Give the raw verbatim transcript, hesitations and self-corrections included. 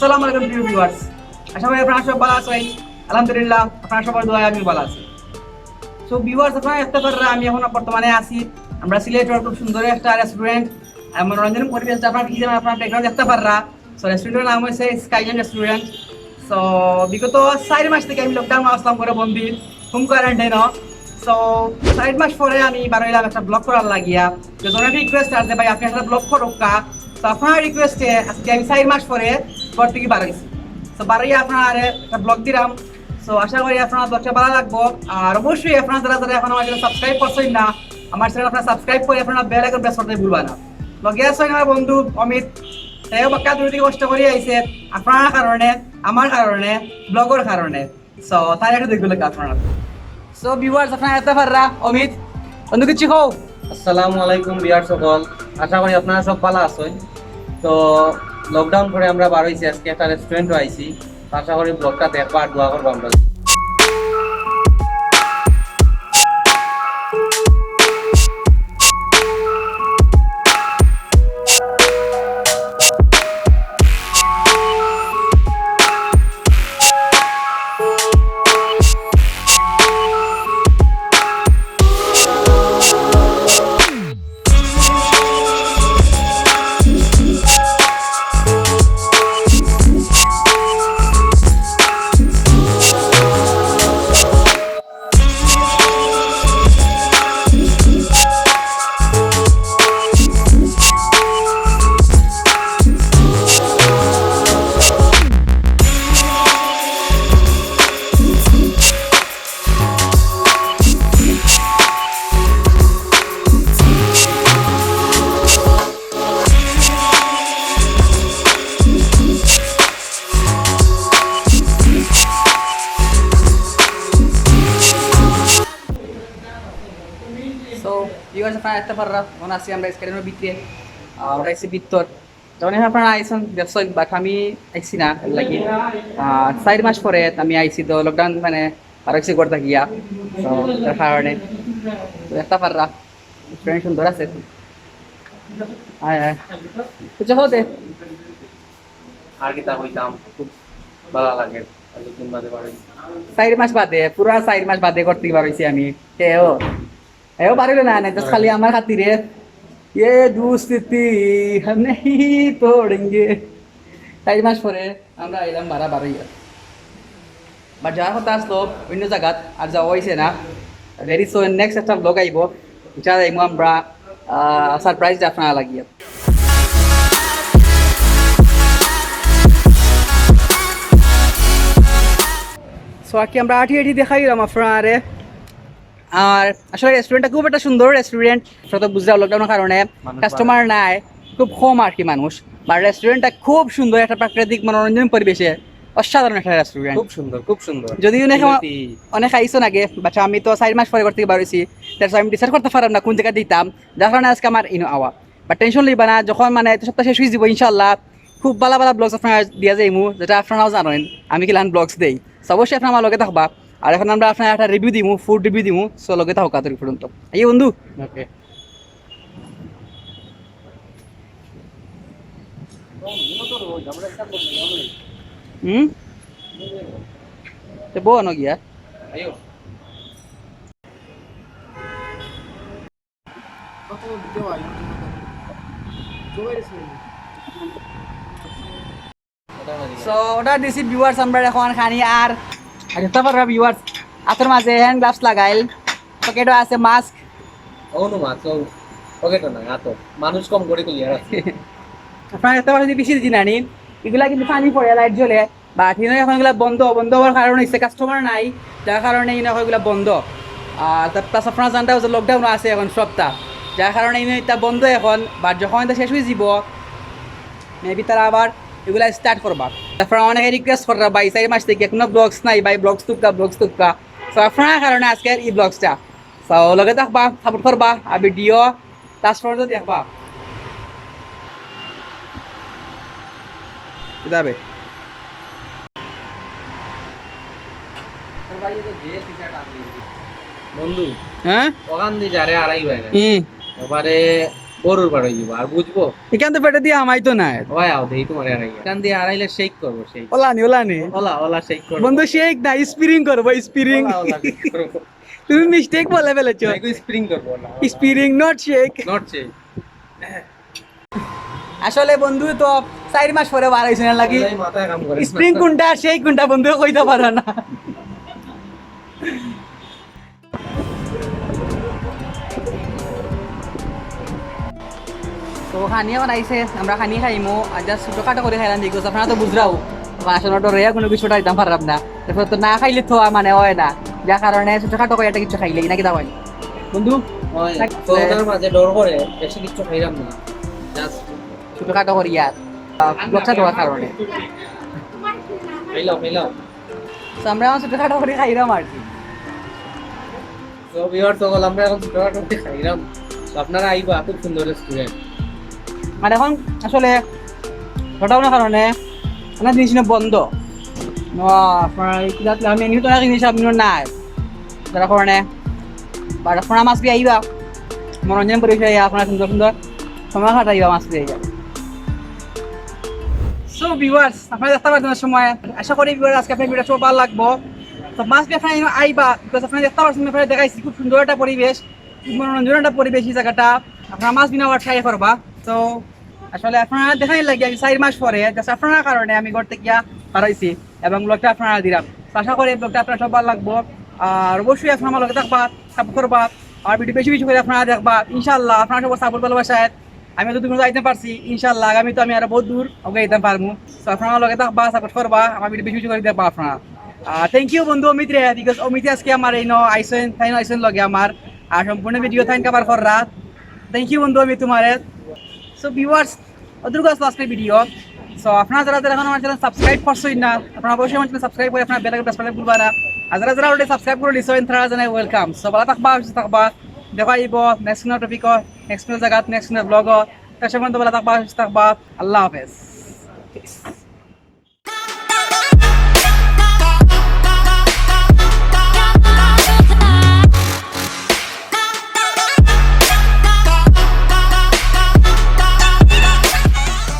আসসালামু আলাইকুম প্রিয় ভিউয়ার্স, আশা করি আপনারা সব ভালা আছইন। আলহামদুলিল্লাহ, আপনারা সবার দোয়ায় আমি ভালা আছি। সো ভিউয়ার্স, আপনারা দেখতা পাররা আমি এখন বর্তমানে আছি আমরা সিলেটর খুব সুন্দর একটা রেস্টুরেন্ট, মনোরঞ্জন পরিবেশ, আপনারা কি জানেন, আপনারা ব্যাকগ্রাউন্ড দেখতা পাররা। সো রেস্টুরেন্টর নাম হইছে স্কাইল্যান্ড রেস্টুরেন্ট। সো বিগত চাইর মাস থাকি আমি লকডাউনো আছলাম ঘরো বন্দি, হোম কোয়ারেন্টাইনো। সো চাইর মাস পরে আমি বারইলাম একটা ব্লগ করার লাগিয়া। তো জনর রিকোয়েস্ট আছে, "ভাই, আপনে একটা ব্লগ করউক্কা।" তো আপনারার রিকোয়েস্টে আজকে আমি চাইর মাস পরে ঘর থাকি বারইছি। তো বারইয়া আপনারারে একটা ব্লগ দিলাম। সো আশা করি আপনারার ব্লগটা ভালা লাগবো। আর অবশ্যই আপনারা যারা যারা এখন আমার চ্যানেল সাবস্ক্রাইব করছইন না, আমার চ্যানেল আপনারা সাবস্ক্রাইব করি আপনারা বেল আইকন প্রেস করতে ভুলবা না। লগে আছইন আমার বন্ধু অমিত, সেও বাক্কা দূর থাকি কষ্ট করি আইছে আপনারার কারণে, আমার কারণে, ব্লগর কারণে। সো তারে একটু দেখবা লাগবো আপনারা। সো ভিউয়ার্স, আপনারা দেখতা পাররা অমিত, বন্ধু কিচ্ছু কও। আসসালামু আলাইকুম ভিউয়ার্স সকল, আশা করি আপনারা সব ভালা আছইন। তো লকডাউন পরে আমরা বারইছি, আজকে একটা রেস্টুরেন্টো আইছি। তো আশা করি ব্লগটা দেখবা আর দোয়া করবা আমরার লাগি। সো ভিউয়ার্স, আপনারা দেখতা পাররা, এখন আছি আমরা স্কাইল্যান্ডর ভিতরে, আর ওটা হচ্ছে ভিতর। যখন আপনারা আইছইন দেখছইন, বাট আমি আইছি না, এর লাগি। আহ, চাইর মাস পরে আমি আইছি, তো লকডাউন মানে বারইছি ঘর থাকিয়া, তো তার কারণে। তো দেখতা পাররা, রেস্টুরেন্ট সুন্দর আছে। আয়, আয়। তো চলো দে। আর কিতা কইতাম, খুব ভালা লাগে। অনেকদিন বাদে বারইছি। চাইর মাস বাদে, পুরা চাইর মাস বাদে ঘর থাকি বারইছি আমি। কেউ এও পারিল না, না, just খালি আমার খাতিরে। "ইয়ে দোস্তি হাম নেহি তোড়েঙ্গে।" চাইর মাস পরে আমরা আইলাম বারা বারইয়া। But যাওয়ার কথা আছলো অন্য জাগাত, আর যাওয়া অইছে না। Very soon next একটা ব্লগ আইবো, ইটা আইবো আমরা, আহ, সারপ্রাইজ আপনারার লাগিয়া। সো আকি আমরা আটি আটি দেখাইলাম আপনারারে। আর আসলে রেস্টুরেন্টটা খুব একটা সুন্দর রেস্টুরেন্ট। সব তো বুঝরা লকডাউনর কারণে মানুষ কাস্টমার বাড়ে। নাই, খুব কম আর কি মানুষ। আর রেস্টুরেন্টটা খুব সুন্দর, একটা প্রাকৃতিক মনোরঞ্জন পরিবেশে অসাধারণ একটা রেস্টুরেন্ট। খুব সুন্দর, খুব সুন্দর। যদিও অনেকে, বিরতি। অনেকে আইছইন আগে, but আমি তো চাইর মাস পরে ঘর থাকি বারইছি, that's why আমি ডিসাইড করতাম পারলাম না কোন জাগাত দিতাম, যার কারণে আজকে আমার ইনো আওয়া। But টেনশন লইবা না, যখন মানে এত সপ্তাহ শেষ অই যিবো ইনশাআল্লাহ, খুব ভালা ভালা ব্লগস আপনারারে দিয়া যাইমু, যেটা আপনারাও জানইন আমি কিলান ব্লগস দেই। So অবশ্যই আপনারা আমার লগে থাকবা। আর এখন আমরা আপনারারে একটা রিভিউ দিমু, ফুড রিভিউ দিমু। So লগে থাকউক্কা ততদিন পর্যন্ত। এই বন্ধু। ওকে। হুম? তে বউ আনো গিয়া। So, order দিছি viewers আমরা এখন খানি আর, আর দেখতা পাররা viewers, আতর মাঝে hand gloves লাগাইল, পকেটো আছে mask। অনু mask, ও পকেটো নাই, আতর। মানুষ কম করে clear আছে। আপনারা দেখতা পাররা যে বেশি দিন আনি, এগুলা কিন্তু পানি পড়ে, light জ্বলে। But ইনো এখন এগুলা বন্ধ, বন্ধ হওয়ার কারণে হইছে customer নাই, যার কারণে ইনো এখন এগুলা বন্ধ। আর তা plus আপনারা জানতা যে lockdown আছে এখন সপ্তাহ, যার কারণে ইনো ইতা বন্ধ এখন। But যখন ইতা শেষ অই যিবো, maybe তারা আবার এগুলা start করবা। তারপর অনেকে request কররা, "ভাই, চাইর মাস থাকি কুনু vlogs নাই, ভাই, vlogs তুক্কা, vlogs তুক্কা।" So আপনারার কারণে আজকের ই vlogsটা। So লগে থাকবা, support করবা, আর video last পর্যন্ত দেখবা। যাবে। বন্ধু, হ্যাঁ? ওখান দিয়ে যারে আড়াই ভাই না। হুম। এবারে গরুর বাড়ি দিব আর বুঝবো। এখান তো পেটে দিয়ে হামাইতো না। ওই আও দেই তোমার আর আইয়া। এখান দিয়ে আড়াইলে শেক করবো শেক। ওলানি, ওলানি। ওলা ওলা শেক করবো। বন্ধু, শেক না, স্প্রিং করবো, স্প্রিং। ওলা ওলা শেক করবো। তুমি মিস্টেক বলে ফেলেছো। এগু স্প্রিং করবো না। Spring, not shake. Not shake. আসলে বন্ধু তো চার মাস পরে বার হইছে না লাগি। এই মাথায় কাম করে। স্প্রিং কোনটা আর শেক কোনটা বন্ধু কইতে পারে না। তো খানি এখন আইছে, আমরা খানি খাইমু। আর জাস্ট ছোটখাটো করে খাইলাম, বিকজ আপনারা তো বুঝরাও, বাসন ডরে কোনো কিছু উঠাইতাম পারলাম না। তারপর তো না খাইলে তো আর মানে হয় না, যার কারণে ছোটখাটো করে একটা কিছু খাইলে নাকি দাওয়াই বন্ধু। ওই তো ওটার মাঝে ডর করে বেশি কিছু খাইলাম না। জাস্ট ছোটখাটো করি আর ব্লগটা দেওয়ার কারণে। খাইলাম খাইলাম। তো আমরা এখন ছোটখাটো করে খাইলাম আর কি। তো ভিউয়ার সকল, আমরা এখন ছোটখাটো করে খাইলাম। তো আপনারা আইবা, খুব সুন্দর রেস্টুরেন্ট। আর এখন আসলে লকডাউনের কারণে অনেক জিনিস না বন্ধ। ও, আপনারা এই কিলাত মেনু তো অনেক জিনিস আপনি নাই, যার কারণে বাট আপনারা মাছ পেয়ে আইবা, মনোরঞ্জন পরিবেশ আইয়া আপনারা সুন্দর সুন্দর সময় কাটাইবা মাছ পেয়ে আইয়া। সো ভিউয়ার্স, আপনারা দেখতে পাচ্ছেন সময়, আশা করি ভিউয়ার আজকে আপনার ভিডিও সব ভালো লাগবো। তো মাছ পেয়ে আপনারা আইবা, বিকজ আপনারা দেখতে পাচ্ছেন, আপনারা দেখাইছি খুব সুন্দর একটা পরিবেশ, খুব মনোরঞ্জন একটা পরিবেশ এই জায়গাটা। আপনারা মাছ বিনা আবার ট্রাই করবা। তো আসলে আপনারা দেখাই লাগে আমি চার মাস পরে জাস্ট আপনার কারণে আমি ঘর থেকে গিয়া হারাইছি এবং ব্লগটা আপনারা দিলাম। তো আশা করি ব্লগটা আপনার সব ভালো লাগবো। আর অবশ্যই আপনারা আমার লগে থাকবা, সাপোর্ট করবা, আর ভিডিও বেশি বেশি করে আপনারা দেখবা। ইনশাআল্লাহ আপনারা সব সাপোর্ট ভালোবাসায় আমি যতদূর যাইতে পারছি, ইনশাআল্লাহ আগামী তো আমি আরো বহুত দূর আগে যাইতে পারবো। তো আপনারা লগে থাকবা, সাপোর্ট করবা, আমার ভিডিও বেশি বেশি করে দেখবা আপনারা। আর থ্যাংক ইউ বন্ধু অমিত রে, বিকজ অমিত আজকে আমার এই ন আইসেন, তাই আইসেন লগে আমার, আর সম্পূর্ণ ভিডিও তাইন কভার কররা। থ্যাংক ইউ বন্ধু অমিত তোমারে। সো ভিউয়ার্স, অতটুকু আসলো আজকে ভিডিও। সো আপনারা যারা যারা এখন আমার চ্যানেল সাবস্ক্রাইব করছেন না, আপনারা অবশ্যই আমার চ্যানেল সাবস্ক্রাইব করে আপনারা বেল আইকন প্রেস করতে ভুলবা না। আর যারা যারা অলরেডি সাবস্ক্রাইব করে দিছেন তারা জানাই ওয়েলকাম। সো ভালো থাকবা, সুস্থ থাকবা, দেখা হইব নেক্সট কোনো টপিক, নেক্সট কোনো জায়গা, নেক্সট কোনো ব্লগ। তার সঙ্গে ভালো থাকবা, সুস্থ থাকবা। আল্লাহ হাফেজ।